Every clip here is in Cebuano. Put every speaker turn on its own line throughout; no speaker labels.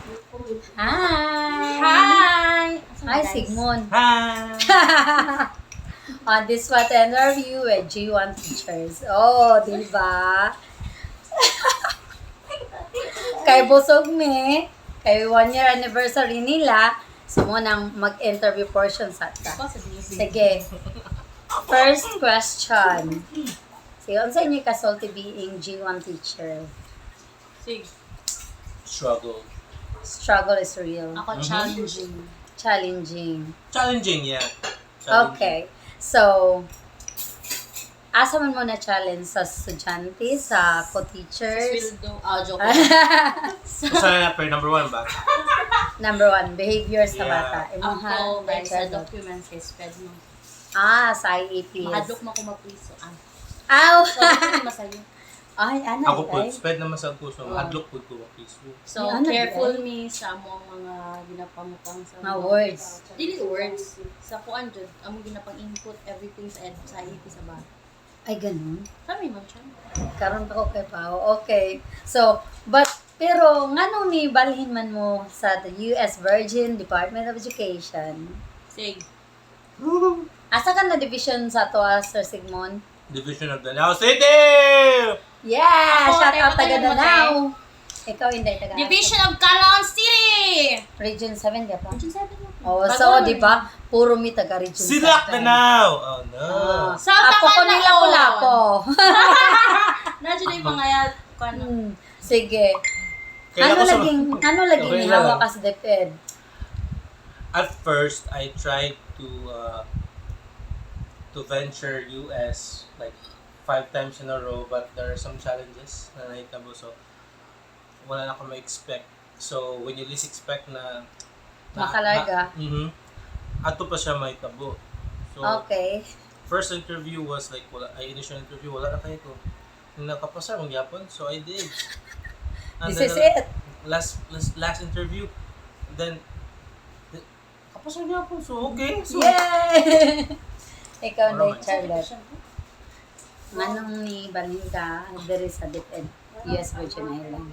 Hi!
Hi!
Hi, Sigmund.
Hi!
On this what interview with G1 teachers. Oh, di ba? Kay busog me, kay one year anniversary nila, so mo nang mag-interview portion sa ta. Sige. First question. Sige, unsa inyo kasulti being G1 teacher?
Sig.
Struggle.
Struggle is real.
Ako challenging.
Challenging.
Challenging, yeah. Challenging.
Okay. So, asa man mo na challenge sa estudyante, sa co-teachers?
Sweldo. Ah, joke.
Usa na per number one ba?
Number one, behavior sa bata. Imuha,
Ako, guys, sa
Richard.
documents kay sped mo.
Ah, sa IEPs.
Mahadlok mo ako mapriso. Ah.
Aw!
So, hindi masayo.
Ay, ana,
Ako po,
ay.
spread naman sa puso. Hadlok po ko piso.
So,
Ay, ano,
careful
ay?
me sa among mga ginapamutang sa
Mga words.
Dili words. Sa kuan jud, among ginapang input everything sa ed, sa IEP sa ba.
Ay, ganun.
Kami man siya.
Karon pa ko kay Pao. Okay. So, but, pero, nganong ni balhin man mo sa the US Virgin Department of Education?
Sig.
Asa ka na division sa to, Sir Sigmund?
Division of Danao City!
Yeah!
Ako,
Shout
tayo
out taga
patayin mo,
Danao! Ikaw, hindi, taga
Division of Caloocan City!
Region 7 ka pa?
Region 7 mo.
Oh, so, di ba? Puro mi taga Region 7.
Silak Danao! Oh no!
Ah.
Sa
Apo ko nila
Takanlaon.
lapo.
Nandiyan na yung mga kuan.
Sige.
Kailan
Ano
ko sa-
laging ano laging
Okay
nihawa
lang.
ka sa DepEd?
At first, I tried to venture US like five times in a row, but there are some challenges na nahitabo. So, wala na akong ma-expect. So, when you least expect na
Makalaga.
Na, Ato pa siya mahitabo. So, first interview was like, wala, ay, initial interview, wala na kayo ko. Nakapasa, magyapon. So, I did. And
This
then,
is it.
Last interview, then, kapasa gyapon. So, okay. So,
Yay! Ikaw na,
Wala man.
Charlotte. Anong ni balhin ka diri sa DepEd US Virgin Island?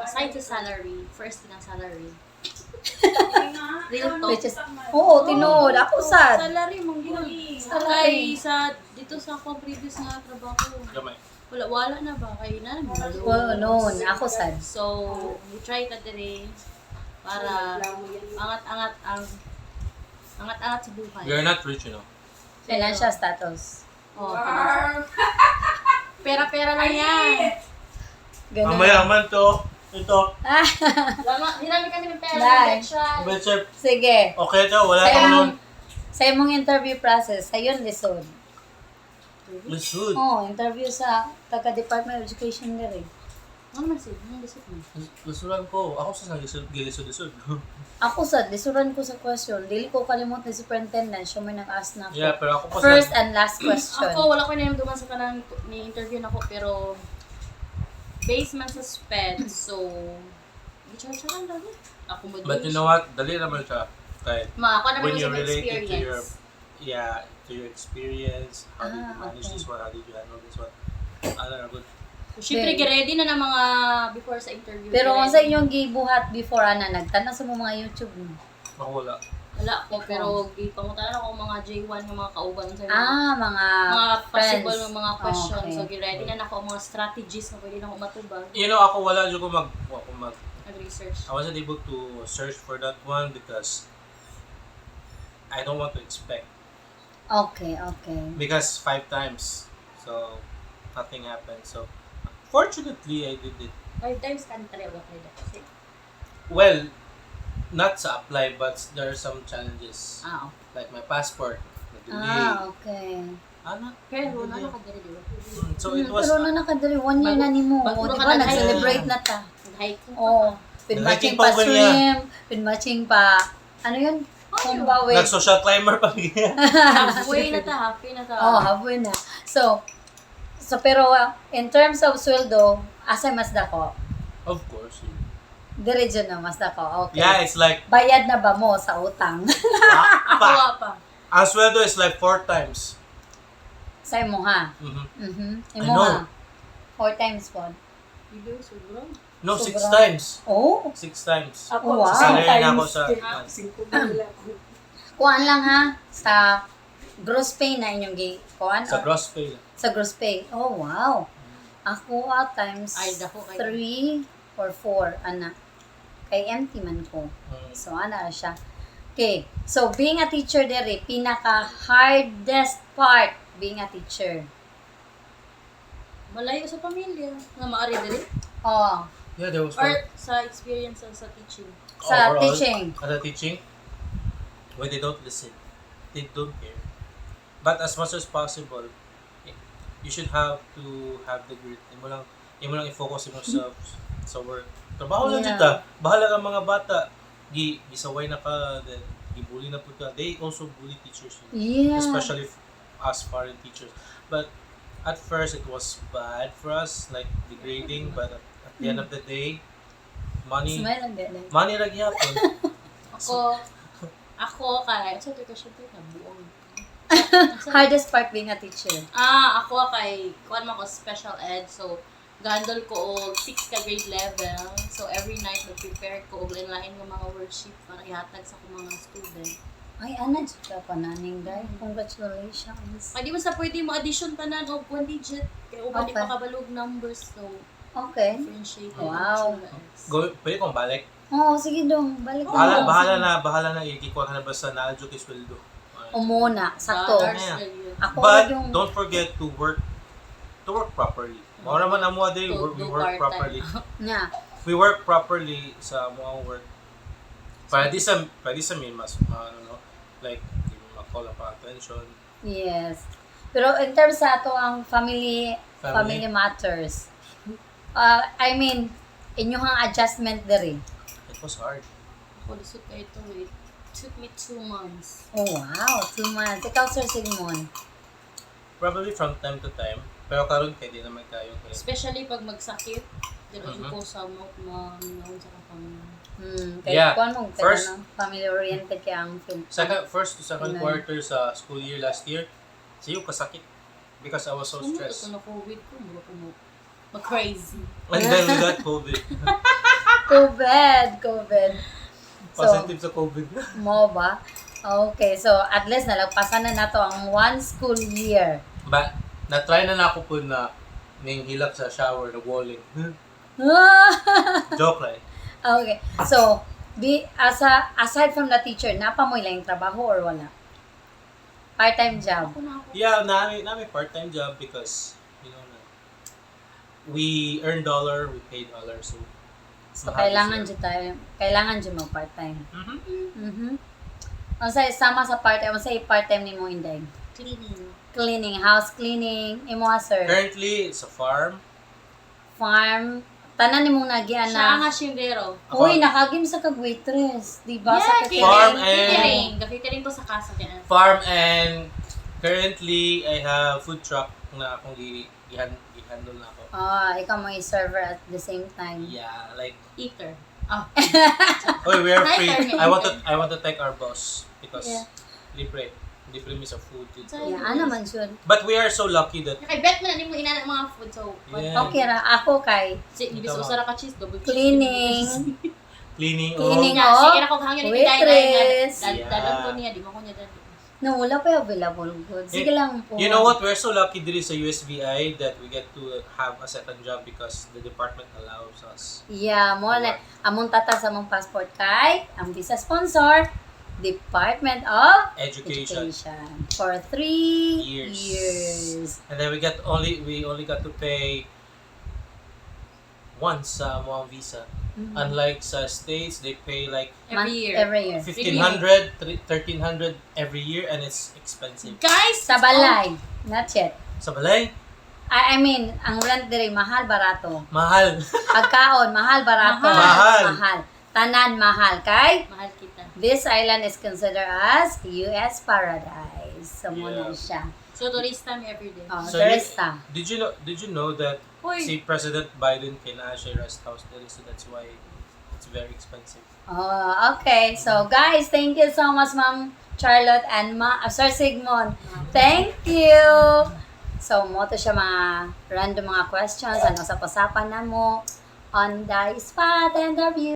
Aside sa salary, first ng salary. Real talk.
Which is, oo, tinuod. Ako sad.
Salary mong yun.
Salary.
Kay sa dito sa akong previous nga trabaho.
Gamay.
Wala wala na ba kay na naman.
Oo, noon. Ako sad.
So, we try ta dire para angat-angat ang angat-angat sa buhay.
We are not rich.
Financial status.
Oh, financial. Pera-pera lang yan.
Ganun.
Ang mayaman to. Ito.
Wala, hinami kasi ng pera.
Bye.
Betcha.
But sir,
Sige.
okay to. Wala
Sa
tong loan.
imong, sa imong interview process, sayon lisod.
Lisod.
Oh, interview sa taga Department of Education diri.
Ano man siya? Anong lisod mo?
Lisuran ko. Ako sa naglisod, gilisod-lisod.
Ako sad lisuran ko sa question. Dili ko kalimot ni superintendent siya may nag-ask na ako.
Yeah, pero ako pa sa...
First and last question.
Ako, wala ko naramdaman sa kanang ni interview na ko, pero based man sa sped, so, gicharcharan lang eh. Ako mo
But you know what? Dali naman siya. Kaya,
Ma, ako naman
when you
yung
relate it to your
experience.
yeah, to your experience, how did you
Ah,
manage
okay.
this one, how did you handle this one? Ano na good.
So, syempre, ready na ng mga before sa interview.
Pero kung
Ready.
sa inyong gibuhat before ana nagtanaw sa mga YouTube mo.
Ako wala.
Wala ko, pero gipangutanan ako mga J1 ng mga kauban sa mga,
Ah, mga,
mga
friends.
possible ng mga questions.
Okay.
So, ready na nako ang mga strategies na pwede na ako matubag.
Ako wala jud ko mag
Nag-research.
I wasn't able to search for that one because I don't want to expect
Okay.
because five times, so nothing happened. So fortunately, I did it.
Five times ka na talaga apply kasi.
Well, not sa apply, but there are some challenges
Ah, okay.
like my passport na-delay.
Ah, okay.
Ano?
Pero, na nakadiri, di ba?
So it was
Pero na nakadali one year na nimo.
Bago
O, di
ka
ba
nag-hiking.
nag-celebrate na ta.
Nag-hiking pa.
Oh, pinmatching
Nag-hiking
pa
pa ba niya?
swim, pinmatching pa ano yun? Kumba with
nag-social climber pa niya.
Halfway na ta, halfway na ta.
Oh, halfway na. So pero in terms of sweldo, asa mas dako?
Of course. Yeah.
Diretso na mas dako. Okay.
Yeah, it's like
Bayad na ba mo sa utang?
pa, pa.
Ako pa.
Ang sweldo is like four times.
Sa imo ha.
Mhm.
Imo
I know.
ha. Four times po.
Hindi, sobra.
No, six
Sobra.
Times.
Oh,
Six times.
Ako,
Oh, wow.
Sa salary na ako
times
sa
5,000 ako.
Kuan lang ha, sa gross pay na inyong gi kuan
Sa
or-
gross pay lang.
Sa gross pay. Oh, wow. Ako times
Ay, dako kayo.
3 or 4 ana. Kay empty man ko. So ana ra siya. Okay. So being a teacher dere, pinaka hardest part being a teacher.
Malayo sa pamilya. Nga maari diri.
Oh,
Yeah, there was
Or
one.
sa experience sa teaching.
sa
Overall,
teaching.
as a teaching, when they don't listen, they don't care. But as much as possible, you should have to have the grit. Imo lang i-focus yourself sa work. Trabaho lang jud ta. Bahala ka mga bata. Gisaway na ka, then gibully na pud ka. They also bully teachers. Especially us foreign teachers. But at first it was bad for us, like degrading, but at the end of the day, money
Smile lang din.
money ra gyapon.
Ako kay, sa ito siya ito na buong.
Hardest part being a teacher.
Ah, ako kay kuan man ko special ed, so gandol ko og 6 ka grade level. So every night mag-prepare ko og lain-lain nga mga worksheet para ihatag sa akong mga student.
Ay, ana jud ka pa naning day. Congratulations.
Kay di man sa pwede mo addition tanan og one digit kay uban di pa kabalog numbers, so differentiate.
Go, pwede kong balik.
Oo, sige dong. Balik na.
Bahala, bahala na igikuha ka na basta na kay sweldo.
Umuna, sakto.
Yeah.
Ako
But
yung
don't forget to work properly. Mao naman amo day
To
we
do
work
part-time.
properly.
Nga.
We work properly sa among work. Para di sa may mas ano no, like di mo ma-call up attention.
Yes. Pero in terms sa ato ang family family,
Family.
Matters. I mean, inyong adjustment diri.
It was hard.
Ako lisod kay ito. It took me 2 months.
Oh wow, 2 months. Ikaw, Sir Sigmund.
Probably from time to time. Pero karon kay di naman kayo kay
Especially pag magsakit. Dili ko sa mo ma sa kapang.
Kay kuan mo kay ano, family oriented kay ang film.
Second, first to second
Ganun.
quarter sa school year last year, siyo kasakit because I was so
Ano
stressed.
to na COVID ko, mura ko mo ma-crazy.
And then we got COVID.
COVID, COVID. So,
Positive sa COVID.
mo ba? Okay, so at least nalagpasan na nato ang one school year.
Ba, na-try na ako po na ning hilak sa shower, nag-walling. Joke lang eh.
Okay. So, be as a, aside from the teacher, napa mo ilang trabaho or wala? Part-time job.
Ako na ako.
Yeah, nami part-time job because, na, we earn dollar, we pay dollar, so
So,
mahal
kailangan
siya.
jud tayo, kailangan jud mo part-time. Unsay sama sa part-time, unsay part-time nimo, Inday?
Cleaning.
Cleaning, house cleaning, imo ha, sir.
Currently, it's a farm.
Farm, tanan nimong nagian
Siya ang
na.
hasyendero.
Uy, nakagim sa kag waitress, di ba?
Yeah,
Sa
catering.
Farm
Catering. Catering ko sa casa niya.
Farm and currently, I have food truck na akong i-handle na ako.
Ah, ikaw mo server at the same time.
Yeah, like,
Eater. Ah,
oy, we are free.
Nicer.
I want to thank our boss because libre. Libre mi sa food dito.
Yeah, ano man yun.
But we are so lucky that
Kay bet man na nimo ina mga food, so
Yeah.
Okay ra, ako kay
Si ibis
Tama.
usa ra ka cheese, double cheese.
cleaning,
cleaning,
Cleaning.
oh,
Yeah, sige na ko hangin ni Day
Waitress.
Day. Dadon ko niya, di mo ko niya dadon.
No, wala pa yung available goods. Sige lang po.
You know what? We're so lucky diri sa USVI that we get to have a second job because the department allows us.
Yeah, mo na among tata sa among passport kay ang visa sponsor, Department of
Education.
Education for 3
Years.
years.
And then we only got to pay once sa among visa. Unlike sa States, they pay like
Every year.
Every year.
1500, 1300 every year and it's expensive.
Guys,
Sa balay, not yet.
Sa balay,
I mean, ang rent diri mahal barato.
Mahal.
Pagkaon, mahal barato.
Mahal.
Mahal. Tanan mahal kay
Mahal kita.
this island is considered as US paradise. So mo na siya.
So turista mi every day.
Oh,
So you-
turista.
Did you know that
Uy.
si President Biden kay siya rest house diri, so that's why it's very expensive.
Oh, okay. So, guys, thank you so much, Ma'am Charlotte and Sir Sigmund. Thank you. So, mo to siya mga random mga questions, ano sa pasapan na mo. On the spot interview.